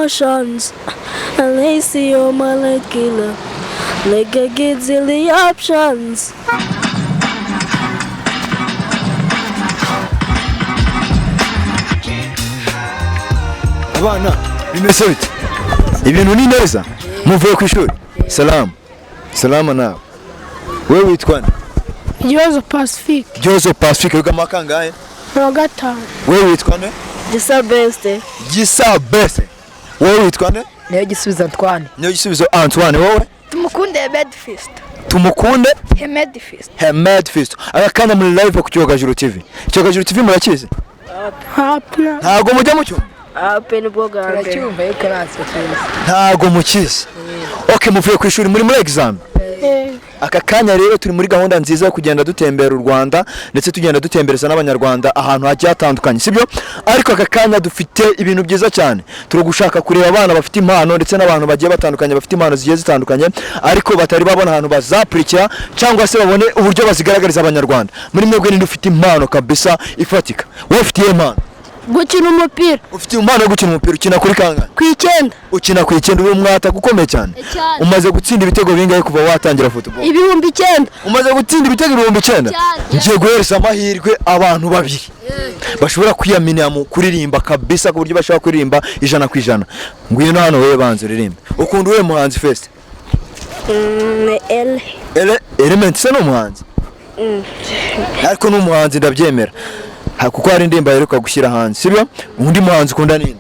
emotions. And they see you're my light killer. Like I get the options. Abana, bimeze bite? Ibintu ni neza? Muvuye ku ishuri? Salamu salama. Nawe, wowe witwa nde? Igihozo Pacifique. Gihozo Pacifique, wiga mu wa kangahe? Mu wa gatanu. Wowe witwa nde? Gisa Best. Gisa Bese. Wowe witwa nde? Niyo Gisubizo Antoine. Niyo Gisubizo Antoine. Wowe? Tumukunde Hemedfist. Tumukunde Hemedfist. Hemed Fist. Aka kanya muri live ku Cyogajuru TV. Cyogajuru TV murakizi? Hapna. Ntago mujya mu cyumba? Ape nibwo bwa mbere. Turacyumva ariko natwe tuzi. Ntago mukizi. Okay, muvuye ku ishuri, muri exam? Aka kanya rero turi muri gahunda nziza yo kugenda dutembera u Rwanda, ndetse tugenda dutembereza n'Abanyarwanda ahantu hagiye hatandukanye, sibyo? Ariko aka kanya dufite ibintu byiza cyane. Turi gushaka kureba abana bafite impano, ndetse n'abantu bagiye batandukanye bafite impano zigiye zitandukanye, ariko batari babona ahantu bazapurikira cyangwa se babone uburyo bazigaragariza Abanyarwanda. Muri mwebwe ninde ufite impano kabisa ifatika? Wowe ufite iyihe mpano? Gukina umupira. Ufite impano yo gukina umupira. Ukina kuri kangahe? Ku 9. Ukina ku 9. Uri umwataka ukomeye cyane. Cyane. Umaze gutsinda ibitego bingahe kuva watangira football? 9000. Umaze gutsinda ibitego 9000? Cyane. Ngiye guhereza amahirwe abantu babiri bashobora kwiyaminiya mu kuririmba kabisa, ku buryo bashobora kuririmba 100%. Ngwino hano wowe, banza uririmbe. Ukunda uwuhe muhanzi first? Ni L. Element se ni umuhanzi? Ariko ni umuhanzi, ndabyemera. Kuko hari indirimbo aheruka gushyira hanze, sibyo? Undi muhanzi ukunda ninde?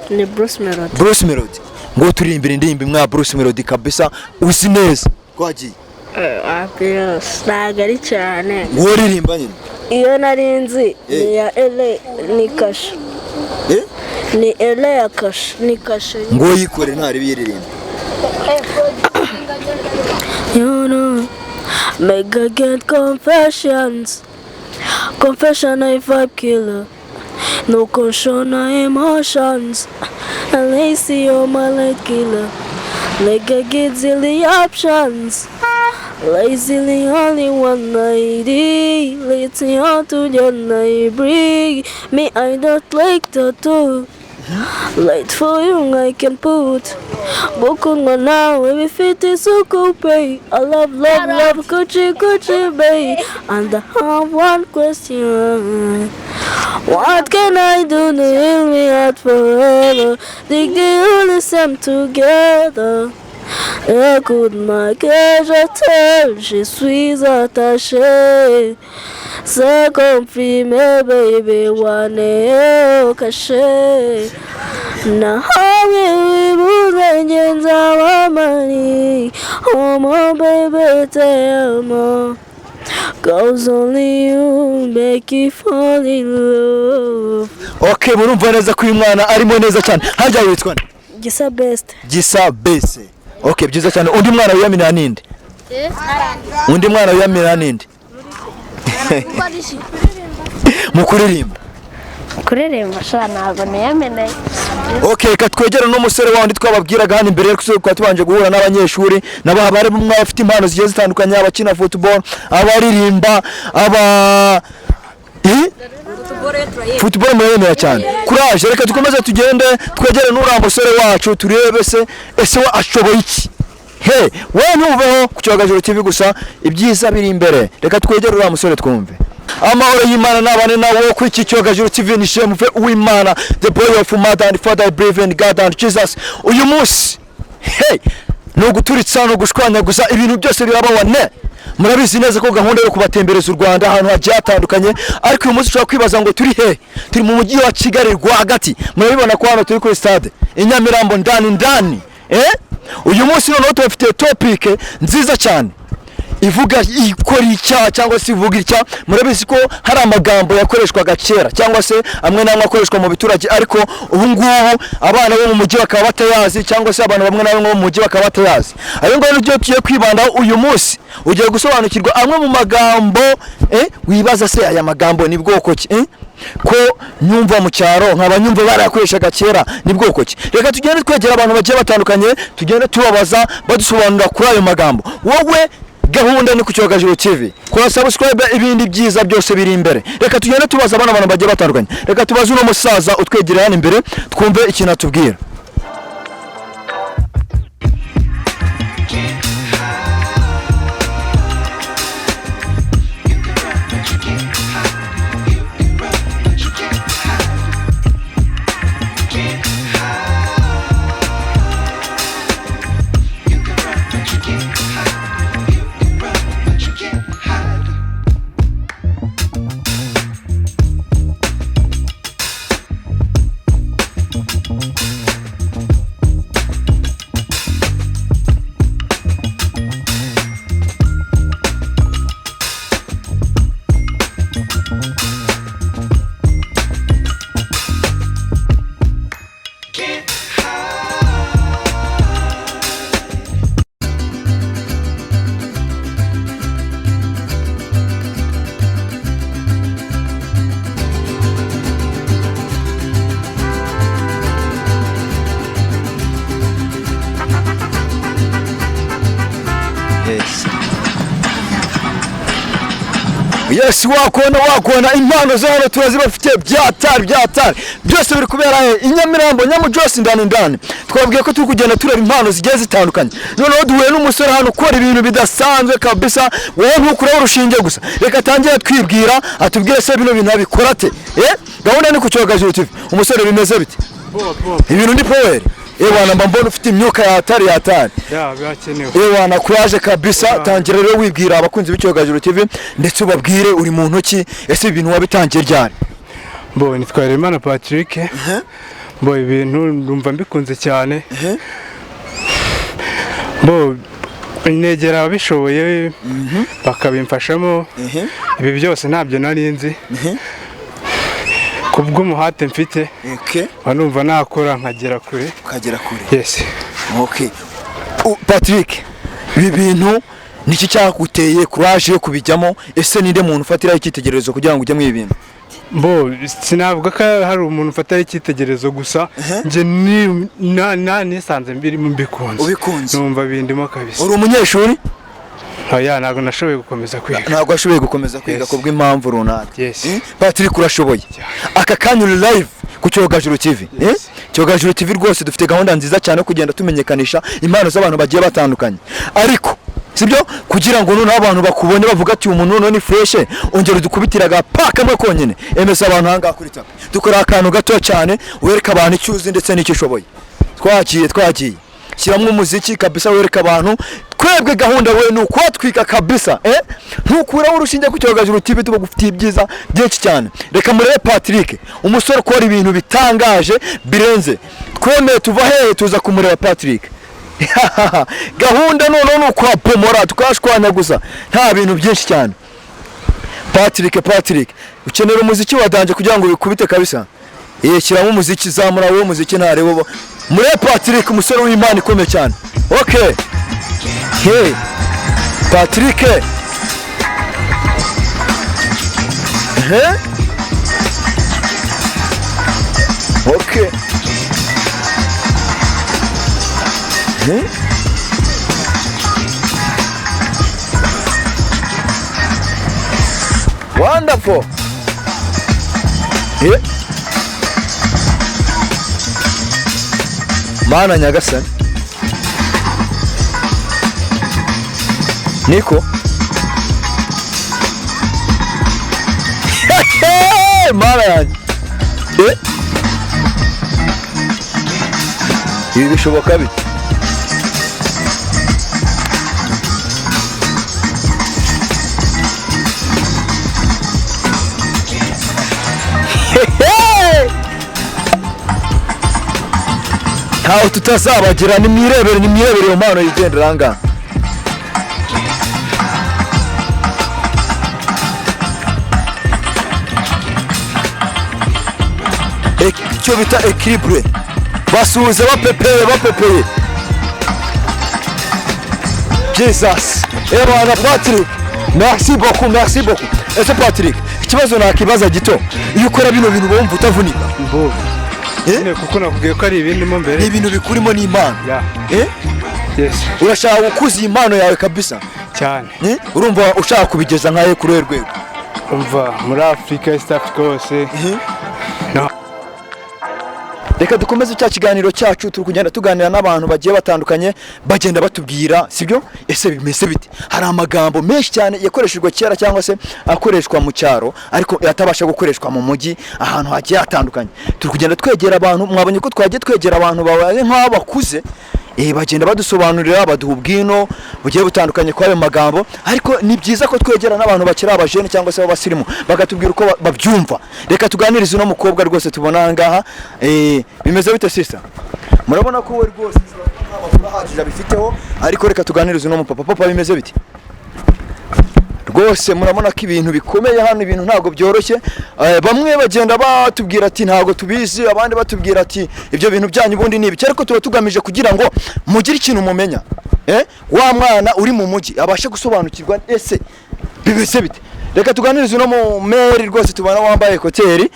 Ni Bruce Melody. Bruce Melody. Ngo turirimbire indirimbo imwe ya Bruce Melody kabisa uzi neza. Twagiye. Ntabwo ari cyane. Ngo uririmba nyine. Iyo nari nzi ni iya L, ni Kasha. Eh? Ni L ya Kasha, ni Kasha. Ngo yikore ntari biyiririmba. You know, make I get confessions. Confession I vibe killer. No control, no emotions. And they see you're my light killer. Like I get the options. Lazily only one lady. Let's on to your neighbor. Me, I don't like tattoo. Light for you I can put. Gukundwa nawe bifite isuku pe. I love, love, love, Gucci, Gucci babe. And I have one question. What can I do to heal me out forever? Think the only same together. Écoute ma que je t'aime, je suis attaché. C'est confirmé, baby, one caché. Nahawe wibuze ngenza wamani. Oh my baby, te amo. 'Cause only you make it fall in love. Okay, murumva neza ko uyu mwana arimo neza cyane. Harya witwa nde? Gisa Best. Gisa Bese. Okay, byiza cyane. Undi mwana wiyaminiya ninde? Undi mwana wiyaminiya ninde mu kuririmba? Kuririmba sha, ntabwo niyameneye. Okay, reka twegere n'umusore wa wundi twababwiraga hano imbere. Twaba tubanje guhura n'abanyeshuri nabo haba harimo abafite impano zigiye zitandukanye, abakina football, abaririmba, aba. Eh? Football murayemera cyane. Courage. Reka dukomeze tugende twegere n'uriya musore wacu, turebe se ese we ashoboye iki. He, wowe ntuveho ku Cyogajuru TV gusa, ibyiza biri imbere. Reka twegere uriya musore twumve. Amahoro y'Imana n'abane nawe kuri iki Cyogajuru TV. Ni Shemuve Uwimana, the boy of mother and father. I believe in God and Jesus. Uyu munsi, hey, ni uguturitsa, ni ugushwanyaguza, ibintu byose birabawane. Murabizi neza ko gahunda yo kubatembereza u Rwanda ahantu hagiye hatandukanye, ariko uyu munsi ushobora kwibaza ngo turi he? Turi mu mujyi wa Kigali rwagati. Murabibona ko hano turi kuri stade i Nyamirambo ndani ndani. Eh, uyu munsi noneho tubafitiye topic nziza cyane ivuga ikora icyaha cyangwa se ivuga icyaha. Murabizi ko hari amagambo yakoreshwaga kera, cyangwa se amwe n'amwe akoreshwa mu biturage, ariko ubu ngubu abana bo mu mujyi bakaba batayazi, cyangwa se abantu bamwe na bamwe bo mu mujyi bakaba batayazi. Ayo ngayo nibyo tugiye kwibandaho uyu munsi. Ugiye gusobanukirwa amwe mu magambo, wibaza se aya magambo ni bwoko ki? Ko nyumva mu cyaro nkaba nyumva barayakoreshaga kera, ni bwoko ki? Reka tugende twegera abantu bagiye batandukanye, tugende tubabaza, badusobanurira kuri ayo magambo. Wowe gahunda ni ku Cyogajuru TV, kora subscribe, ibindi byiza byose biri imbere. Reka tugende tubaza abana, abantu bagiye batandukanye. Reka tubaze uno musaza utwegereye hano imbere, twumve ikintu atubwira. Yes. Yes, wakona wakona impano zo hano turazibafite byatari byatari byose biri kubera he i Nyamirambo Nyamujose indani ndani. Twabwiye ko turi kugenda tureba impano zigiye zitandukanye. Noneho duhuye n'umusore hano ukora ibintu bidasanzwe kabisa, wowe ntukureho urushinge gusa. Reka atangire twibwira atubwire se bino bintu abikora ate. Gahunda ni ku Cyogajuru TV. Umusore bimeze bite? Ibintu ni power. Ewana mba mbona ufite imyuka ya hatari hatari. Ya, birakenewe. Ewana kuraje kabisa, tangira rero wibwira abakunzi b'Icyogajuru TV ndetse ubabwire uri mu ntoki, ese ibintu wabitangiye ryari? Bo nitwa Harerimana Patrick. Bo ibintu ndumva mbikunze cyane. Bo negera ababishoboye bakabimfashamo. Ibi byose ntabyo nari nzi. Kubw'umuhate mfite mba numva nakora nkagera kure. Ukagera kure. Yes. Okay. Patrick, ibi bintu niki cyaguteye courage yo kubijyamo? Ese ninde muntu ufatiraho icyitegererezo kugira ngo ujye mu ibi bintu? Bo sinavuga ko hari umuntu ufatiraho icyitegererezo gusa, njye nisanze mbirimo mbikunze. Ubikunze. Numva bindimo kabisa. Uri umunyeshuri? Oya, ntabwo nashoboye gukomeza kwiga. Ntabwo washoboye gukomeza kwiga Yes. kubw'impamvu runaka. Yes. Patrick urashoboye. Aka kanya uri live ku Cyogajuru TV. Yes. Cyogajuru TV rwose dufite gahunda nziza cyane yo kugenda tumenyekanisha impano z'abantu bagiye batandukanye. Ariko sibyo, kugira ngo noneho abantu bakubone bavuga ati uyu muntu noneho ni fresh, ongera udukubitira agapa kamwe konyine. Emeza abantu ahangaha kuri tapi. Dukora akantu gato cyane wereka abantu icyo uzi ndetse n'icyo ushoboye. Twagiye twagiye. Shyiramo umuziki kabisa wereka abantu twebwe gahunda we ni ukwatwika kabisa. Ntukuraho urushinge ku Cyogajuru TV, tubagufitiye ibyiza byinshi cyane. Reka murebe Patrick, umusore ukora ibintu bitangaje birenze. Twemeye tuva hehe tuza kumureba Patrick. Gahunda noneho ni ukwapomora tukashwanya gusa, nta bintu byinshi cyane. Patrick, Patrick ukenera umuziki wa danje kugira ngo bikubite kabisa. Shyiramo umuziki, zamura wowe umuziki ntarebo. Murebe Patrick, umusore w'Imana ikomeye cyane. Okay. Hey. Patrick. Okay. Wonderful. Mana nyagasani. Niko. Mana yanjye. Ibi bishoboka bite? Ntaho tutazabagira, nimwirebere, nimwirebere iyo mpano yigendera aha ngaha. Icyo bita equilibre, basuhuza bapepeye bapepeye. Jesus. Ebana Patrick, merci beaucoup, merci beaucoup. Ese Patrick, ikibazo nakibaza gito, iyo ukora bino bintu wumva utavunika? Bo nyine kuko nakubwiye ko ari ibindimo mbere. Ni ibintu bikurimo n'impano. Ya. Yes. Urashaka gukuza iyi impano yawe kabisa cyane. Urumva ushaka kubigeza nkahe kuri rwego? Umva muri Africa, East Africa hose. No. Reka dukomeze cya kiganiro cyacu, turi kugenda tuganira n'abantu bagiye batandukanye, bagenda batubwira sibyo, ese bimeze bite. Hari amagambo menshi cyane yakoreshejwe kera cyangwa se akoreshwa mu cyaro ariko atabasha gukoreshwa mu mujyi ahantu hagiye hatandukanye. Turi kugenda twegera abantu, mwabonye ko twagiye twegera abantu babaye nk'aho bakuze. Bagenda badusobanurira, baduha ubwino bugiye butandukanye kuri ayo magambo, ariko ni byiza ko twegera n'abantu bakiri abajene cyangwa se b'abasirimu bakatubwira uko babyumva. Reka tuganirize uno mukobwa rwose tubona aha ngaha. Bimeze bite, sister? Murabona ko we rwose nta makuru ahagije abifiteho, ariko reka tuganirize uno mupapa. Papa, bimeze bite? Rwose murabona ko ibintu bikomeye hano, ibintu ntabwo byoroshye. Bamwe bagenda batubwira ati ntabwo tubizi, abandi batubwira ati ibyo bintu byanyu ubundi ni ibiki, ariko tuba tugamije kugira ngo mugire ikintu mumenya. Wa mwana uri mu mujyi abashe gusobanukirwa ese bimeze bite. Reka tuganirize uno mu mère rwose tubona wambaye écouteurs.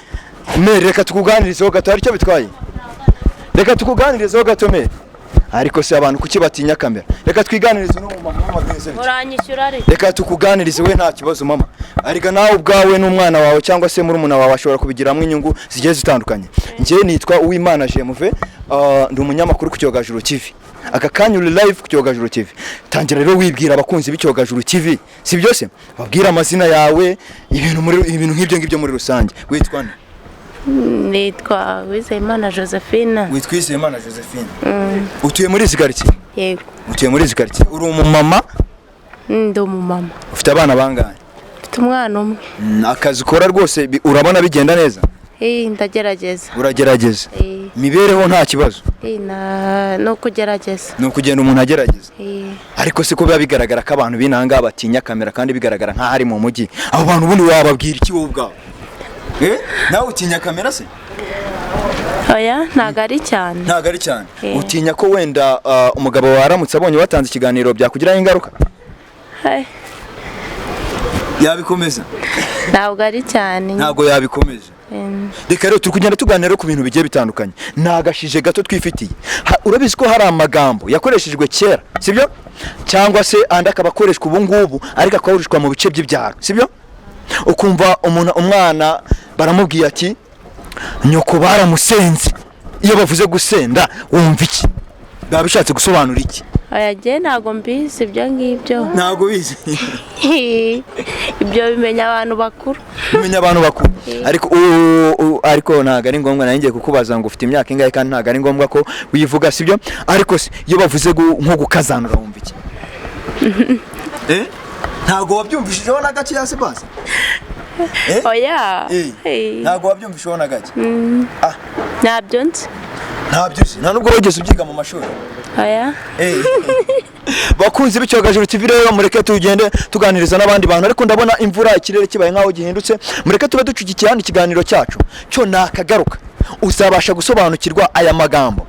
Mère, reka tukuganirizeho gato, hari icyo bitwaye? Reka tukuganirizeho gato, mère. Ariko se abantu kuki batinya kamera? Reka twiganirize uno mu mama. Bimeze bite? Uranyishyura ariko. Reka tukuganirize we, nta kibazo mama. Ariko nawe ubwawe n'umwana wawe cyangwa se murumuna wawe ashobora kubigiramo inyungu zigiye zitandukanye. Njye nitwa Uwimana Jemuve, ndi umunyamakuru ku Cyogajuru TV. Aka kanya uri live ku Cyogajuru TV. Tangira rero wibwira abakunzi b'Icyogajuru TV, si byose? Babwira amazina yawe, ibintu nk'ibyo ngibyo muri rusange. Witwa nde? Nitwa Wizeyimana Josephine. Witwa Uwizeyimana Josephine, utuye muri izi karitsiye? Yego. Utuye muri izi karitsiye, uri umumama? Ndi umumama. Ufite abana bangahe? Mfite umwana umwe. Akazi ukora rwose urabona bigenda neza? Ndagerageza. Uragerageza? Eh. Imibereho nta kibazo? No kugerageza. Ni ukugenda umuntu agerageza. Eh. Ariko siko biba bigaragara ko abantu b'inanga batinya kamera, kandi bigaragara nk'aho ari mu mujyi. Abo bantu ubundi wababwira iki wowe ubwawe? Nawe utinya kamera se? Oya, ntabwo ari cyane. Ntabwo ari cyane? Eh. Utinya ko wenda umugabo waramutse abonye watanze ikiganiro byakugiraho ingaruka? Eh, Yabikomeza? Ntabwo ari cyane. Ntabwo yabikomeza? Reka rero turi kugenda tuganira ku bintu bigiye bitandukanye, ni agashije gato twifitiye. Urabizi ko hari amagambo yakoreshejwe kera, sibyo? Cyangwa se andi akaba akoreshwa ubu ngubu, ariko akoreshwa mu bice by'ibyaro, sibyo? Ukumva umuntu, umwana baramubwiye ati nyoko baramusenze. Iyo bavuze gusenda wumva iki? Biba bishatse gusobanura iki? Oya, njye ntabwo mbizi ibyo ngibyo. Ntabwo bizi? Ibyo bimenya abantu bakuru. Kumenya abantu bakuru. Ariko ariko ntabwo ari ngombwa, nari ngiye kukubaza ngo ufite imyaka ingahe, kandi ntabwo ari ngombwa ko wivuga, sibyo? Ariko se iyo bavuze nko gukazanura wumva iki? Ntabwo wabyumvishijeho na gake se basi? Oya. Ntabwo wabyumvishijeho na gake? Ntabyo nzi. Ntabyo uzi? Nta nubwo wigeze ubyiga mu mashuri? Oya. Bakunzi b'icyogajuru TV rero, mureke tugende tuganiriza n'abandi bantu, ariko ndabona imvura, ikirere kibaye nk'aho gihindutse. Mureke tube ducugikiye hano, ikiganiro cyacu cyo nakagaruka, uzabasha gusobanukirwa aya magambo.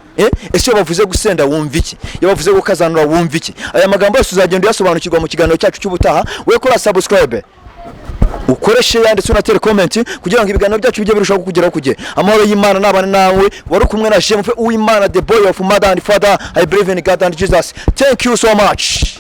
Ese iyo bavuze gusenda wumva iki? Iyo bavuze gukazanura wumva iki? Aya magambo yose uzagenda uyasobanukirwa mu kiganiro cyacu cy'ubutaha. We kora subscribe, ukore share ndetse unatere comment kugira ngo ibiganiro byacu bijye birushaho kukugeraho ku gihe. Amahoro y'Imana n'abana nawe. Wari kumwe na Jemufe Uwimana, the boy of mother and father. I believe in God and Jesus. Thank you so much.